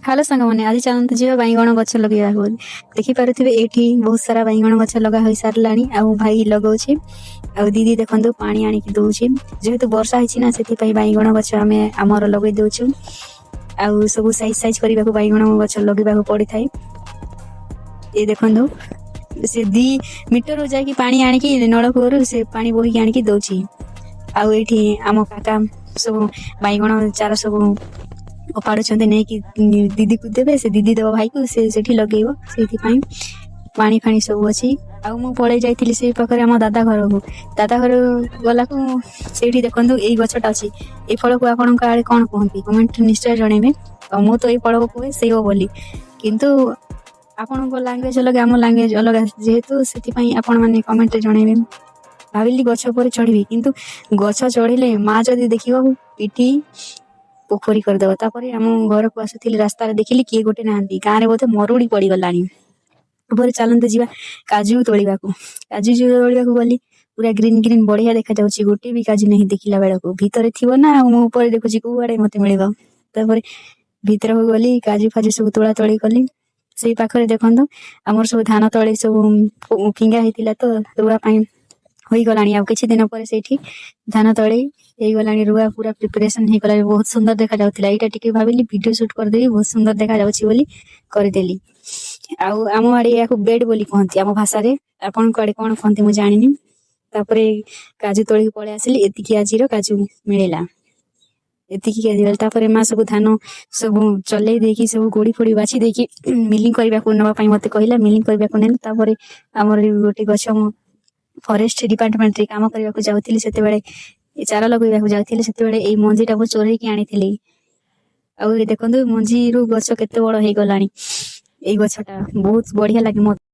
Hello ସାଙ୍ଗମାନେ, ଆଜି ଚାଲନ୍ତୁ ଯିବା ବାଇଗଣ ଗଛ ଲଗେଇବାକୁ। ଦେଖିପାରୁଥିବେ, ଏଇଠି ବହୁତ ସାରା ବାଇଗଣ ଗଛ ଲଗା ହୋଇ ସାରିଲାଣି ଆଉ ଭାଇ ଲଗାଉଛି ଆଉ ଦିଦି ଦେଖନ୍ତୁ ପାଣି ଆଣିକି ଦଉଛି। ଯେହେତୁ ବର୍ଷା ହେଇଛି ନା, ସେଥିପାଇଁ ବାଇଗଣ ଗଛ ଆମେ ଆମର ଲଗେଇ ଦଉଛୁ। ଆଉ ସବୁ ସାଇଜ ସାଇଜ କରିବାକୁ ବାଇଗଣ ଗଛ ଲଗେଇବାକୁ ପଡିଥାଏ। ଏ ଦେଖନ୍ତୁ, ସେ 2 ମିଟରରୁ ଯାଇକି ପାଣି ଆଣିକି ନଳକୂଅରୁ ସେ ପାଣି ବୋହିକି ଆଣିକି ଦଉଛି। ଆଉ ଏଇଠି ଆମ କାକା ସବୁ ବାଇଗଣ ଚାରା ସବୁ ଓପାଡୁଛନ୍ତି, ନେଇକି ଦିଦିକୁ ଦେବେ, ସେ ଦିଦି ଦେବ ଭାଇକୁ, ସେ ସେଠି ଲଗେଇବ। ସେଇଥିପାଇଁ ପାଣି ଫାଣି ସବୁ ଅଛି। ଆଉ ମୁଁ ପଳେଇ ଯାଇଥିଲି ସେଇ ପାଖରେ ଆମ ଦାଦା ଘରକୁ। ଦାଦା ଘର ଗଲାକୁ ସେଇଠି ଦେଖନ୍ତୁ, ଏଇ ଗଛଟା ଅଛି। ଏଇ ଫଳକୁ ଆପଣଙ୍କ ଆଡେ କଣ କୁହନ୍ତି, କମେଣ୍ଟ ନିଶ୍ଚୟ ଜଣେଇବେ। ଆଉ ମୁଁ ତ ଏଇ ଫଳକୁ କୁହେ ସେଓ ବୋଲି, କିନ୍ତୁ ଆପଣଙ୍କ ଲାଙ୍ଗୁଏଜ ଅଲଗା, ଆମ ଲାଙ୍ଗୁଏଜ ଅଲଗା ଯେହେତୁ, ସେଥିପାଇଁ ଆପଣ ମାନେ କମେଣ୍ଟରେ ଜଣେଇବେ। ଭାବିଲି ଗଛ ଉପରେ ଚଢିବି, କିନ୍ତୁ ଗଛ ଚଢିଲେ ମା ଯଦି ଦେଖିବ, ପିଟି ପୋଖରୀ କରିଦବ। ତାପରେ ଆମ ଘରକୁ ଆସୁଥିଲି, ରାସ୍ତାରେ ଦେଖିଲି କିଏ ଗୋଟେ ନାହାନ୍ତି। ଗାଁରେ ବୋଧେ ମରୁଡି ପଡିଗଲାଣି। ତାପରେ ଚାଲନ୍ତୁ ଯିବା କାଜୁ ତୋଳିବାକୁ। କାଜୁ ଯୋଉ ତୋଳିବାକୁ ଗଲି, ପୁରା ଗ୍ରୀନ ଗ୍ରୀନ ବଢିଆ ଦେଖାଯାଉଛି। ଗୋଟେ ବି କାଜୁ ନାହିଁ ଦେଖିଲା ବେଳକୁ। ଭିତରେ ଥିବ ନା ଆଉ ମୁଁ ଉପରେ ଦେଖୁଛି, କୋଉଆଡେ ମତେ ମିଳିବ? ତାପରେ ଭିତରକୁ ଗଲି, କାଜୁ ଫାଜୁ ସବୁ ତୋଳା ତୋଳି କଲି। ସେଇ ପାଖରେ ଦେଖନ୍ତୁ, ଆମର ସବୁ ଧାନ ତଳି ସବୁ ଫିଙ୍ଗା ହେଇଥିଲା ତ ରୁଆ ପାଇଁ ହୋଇଗଲାଣି। ଆଉ କିଛି ଦିନ ପରେ ସେଇଠି ଧାନ ତଳି ହେଇଗଲାଣି, ରୁଆ ପୁରା ପ୍ରିପାରେସନ ହେଇଗଲାଣି। ବହୁତ ସୁନ୍ଦର ଦେଖାଯାଉଥିଲା। ଏଇଟା ଟିକେ ଭାବିଲି ଭିଡିଓ ସୁଟ କରିଦେବି, ବହୁତ ସୁନ୍ଦର ଦେଖାଯାଉଛି ବୋଲି କରିଦେଲି। ଆଉ ଆମ ଆଡେ ଏହାକୁ ବେଡ ବୋଲି କୁହନ୍ତି ଆମ ଭାଷାରେ। ଆପଣଙ୍କ ଆଡେ କଣ କୁହନ୍ତି, ମୁଁ ଜାଣିନି। ତାପରେ କାଜୁ ତୋଳିକି ପଳେଇ ଆସିଲି। ଏତିକି ଆଜିର କାଜୁ ମିଳିଲା, ଏତିକି କାଜୁ ମିଳିଲା। ତାପରେ ମା ସବୁ ଧାନ ସବୁ ଚଲେଇ ଦେଇକି, ସବୁ ଗୋଡି ଫୋଡି ବାଛି ଦେଇକି ମିଲିଂ କରିବାକୁ ନବା ପାଇଁ ମତେ କହିଲା। ମିଲିଂ କରିବାକୁ ନେଲି। ତାପରେ ଆମର ଗୋଟେ ଗଛ, ମୁଁ ଫରେଷ୍ଟ ଡିପାର୍ଟମେଣ୍ଟରେ କାମ କରିବାକୁ ଯାଉଥିଲି ସେତେବେଳେ, ଏ ଚାରା ଲଗେଇବାକୁ ଯାଉଥିଲି ସେତେବେଳେ, ଏଇ ମଞ୍ଜିଟା ମୁଁ ଚୋରେଇକି ଆଣିଥିଲି। ଆଉ ଏ ଦେଖନ୍ତୁ, ମଞ୍ଜିରୁ ଗଛ କେତେ ବଡ ହେଇଗଲାଣି। ଏଇ ଗଛଟା ବହୁତ ବଢିଆ ଲାଗେ ମତେ।